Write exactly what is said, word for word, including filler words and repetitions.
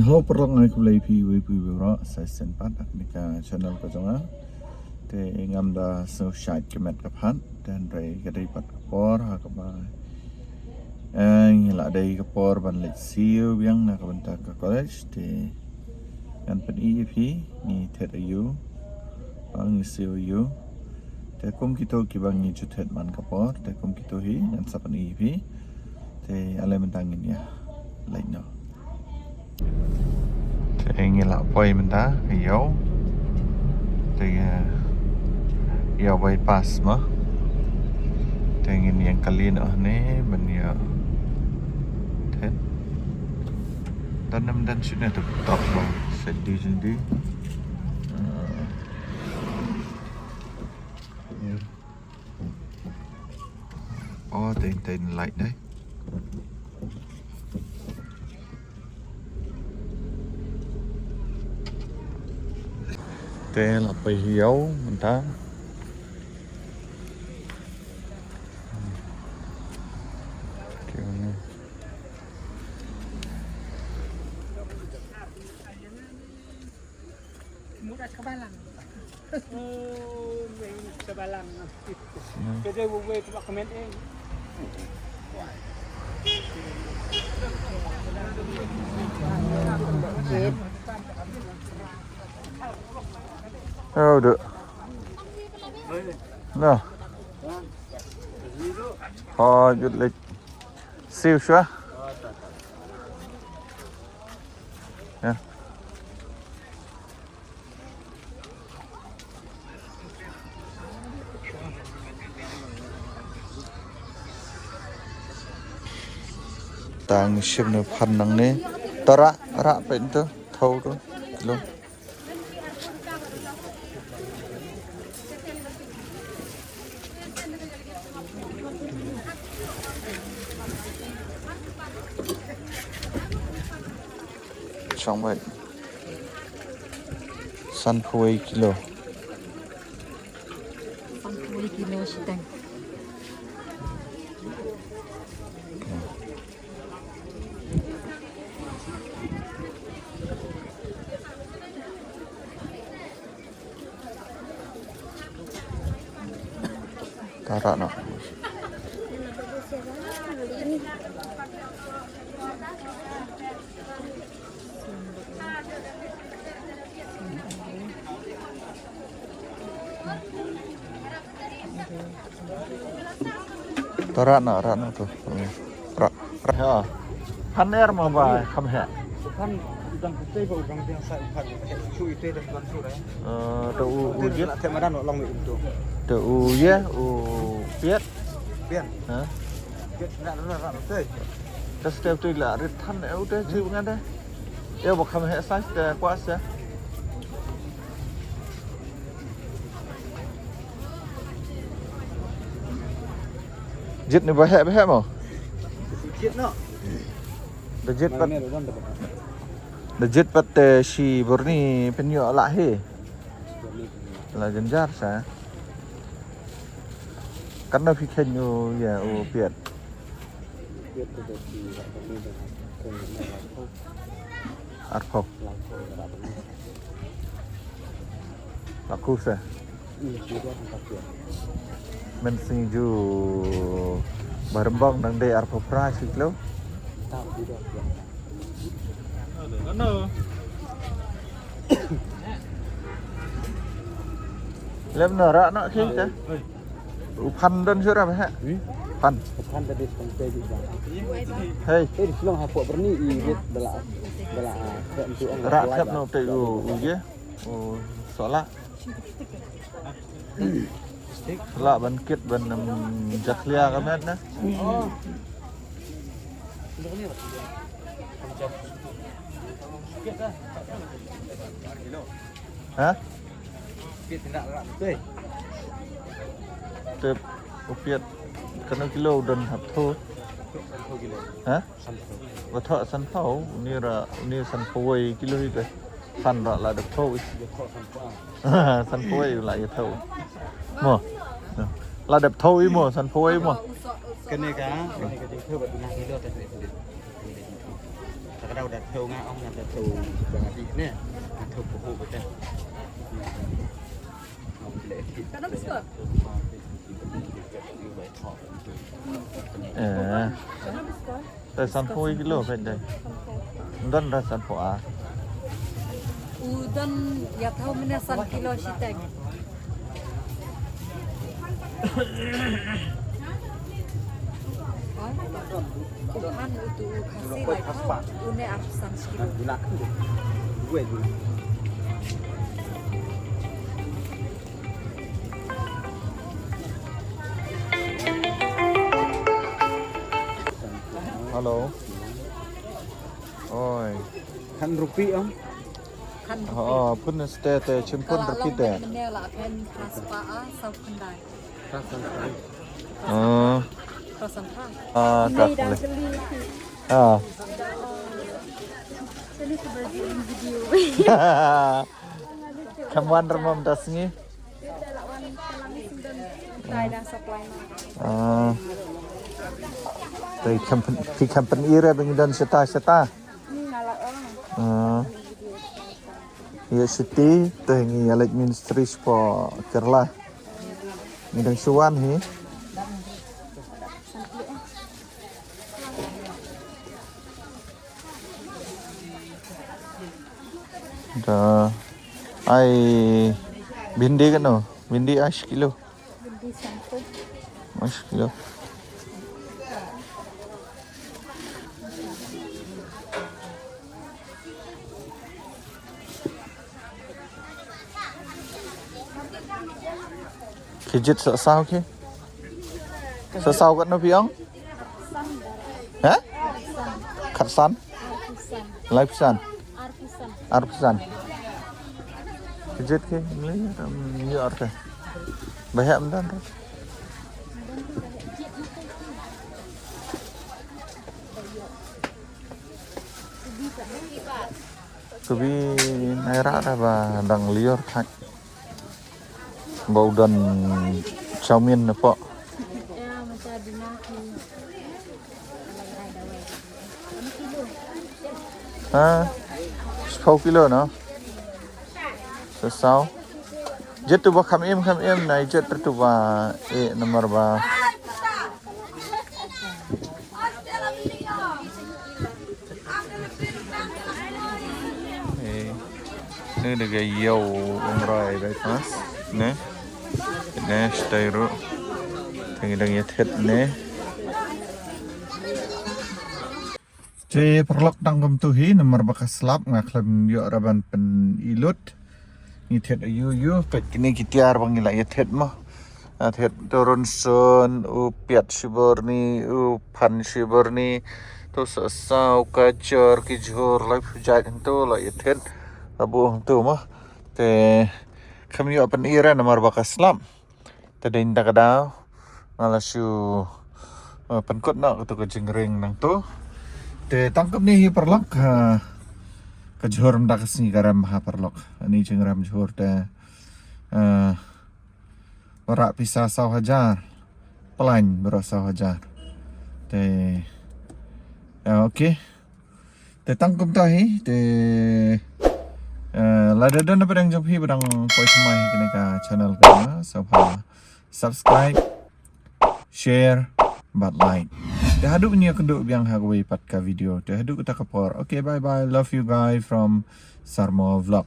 Hello paralok, ngai khublei phi uwei pa uwei baroh sa shisien pat ha kane ka channel ka jong nga. Te ngam da sngewshait ka met ka phad, te hynrei ka dei pat ka por ha kaba, eh, ngi la dei ka por ban leit siew biang na ka bynta ka college. Te ngan pyni ïa phi ngi thied aïu, ah, ngi siew aïu. Te kum kito kiba ngi ju thied man ka por, te kum kito hi ngan sa pyni ïa phi. Te ale mynta ngin ïa leit noh. Te ngi la poi mynta ïew. Te ïew bypass mo. Te ngin ïeng kali noh ne ban ïa thied. Don nam don shuh ne, to tok ba sedi sedi. Ah. Oh, te te light dei. Te la poi ïew mynta. Oh, duh. No. Oh, you'd like. See you, sure. Yeah. Tang shim ne phan nangne. To rah, rah peit to. Thaw to. Kilo. Shong bai. Sanphew wei kilo. Sanphew wei kilo shiteng. Tara no. To rah noh, rah noh to. Rah, rah. Ha. Phan er mo ba kham heh. Phan dang te ba u dang dang sa phan heh. Shu ite dang dang shu re. Eh, to u u jit. Te madan long mi itu. To u ye u piat. Piat. Ha. Piat na na na te. Te step tu la rit than e u te chi ngan de. Ïa ba kham heh sa te kwah sa. Jit ne ba heh ba heh mo. Jit no. Da jit pat. Da jit pat te shi burni pynïoh lah hi. La jynjar sa. Kan da phi khein u ïa u piat. Arphew. Laku sa. Mynsngi ju ba rymbong dang dei arphew phra shi kilo. Lem na rah na khi te. U phan don shuh ra ba heh. Hmm? Phan. U phan tadi sepantai juga. Hei. Eh, di Shillong hapoh Berni i rit bela bela, ah, thep tu ong. Rah thep no te u u ye. U sola. Sola ban kit ban, em, jakhlia ka met na. Ha? Tip u piat kano kilo u don hap tho. Ha? Ba tho sanphew, uni ra, uni sanphew wei kilo hi te. Phan ra la dep tho. Sanphew wei la ïa tho. Mo. La dep tho i mo, sanphew wei mo. Kane ka, kane ka jingtho ba duna kilo te. Ka dau da thau nga ong da thau ba di ne. Nga thau ko ho ba ta. Eh. Te san phew kilo phet dei. Don da san phew a. U don ïa thau mene san kilo shitek. Oi, u han utu u Khasi lai thau, une arphew san kilo. Hello. Oi. Khan rupi om. Khan rupi. Oh, pun ste te chimpun rupi te. Mene la pen khas pa a sau khyndai. Khas san khyndai. Oh. Khas san khyndai. Ah, tak le. Ah. Kam wan remom das ngi. Ah. Te kam pen, ki kam pen ira bing dan seta seta. Ah. Ïa siti te ngi ïa leit ministry spo Kerala. Ngi dang suan hi. Da ai bindi kano? Bindi ash kilo. Bindi san phew. Ash kilo. Ki jied sa saw ki. Sa saw katno phi ong? Ha? Khatsan? Laiphew san. Arphew san. Ki jied ki mli ram ïa arphew. Ba heh ym don. Kubi naira da ba dang lior thak. Ba u don chowmein na pok. Ha, sephew kilo no. Sa saw. Jied tu ba kham im kham im na jied tu ba eh namar ba. Eh, ne da ka ïew Umroi bypass ne. Ne stai ruh. Te ngi dang ïa thied ne. Te paralok tang kumtu hi namar ba ka slap nga khlem ïoh ra ban pyn-i lut. Ngi thied aïu aïu, peit kine ki tiar ba ngi la ïa thied mo. Nga thied u rynsun, u piat shibor ni, u phan shibor ni, tu sa saw, ka jhur, ki jhur, laiphew jait hangtu la ïa thied. Abu hangtu mo. Te khlem ïoh pyn-i re namar ba ka slap. Te dei na ka daw nga la shu, eh, pynkut noh katu ka jingring nangtu. Te tang kumne hi paralok, eh, ka jhur mynta ka sngi ka rem ha paralok. Ani jingrem jhur te, eh, Baroh pisa saw hajar. Plan baroh saw hajar. Te, eh, okay. Te tang kumta hi, te, eh, lada don na ba dang jong phi ba dang poi thymmai ha kane ka channel ka, sngewbha subscribe, share bad like. Te haduh ngi ïakynduh biang ha kawei pat ka video. Te haduh kata ka por. Okay, bye bye. Love you guys from Sarmo Vlog.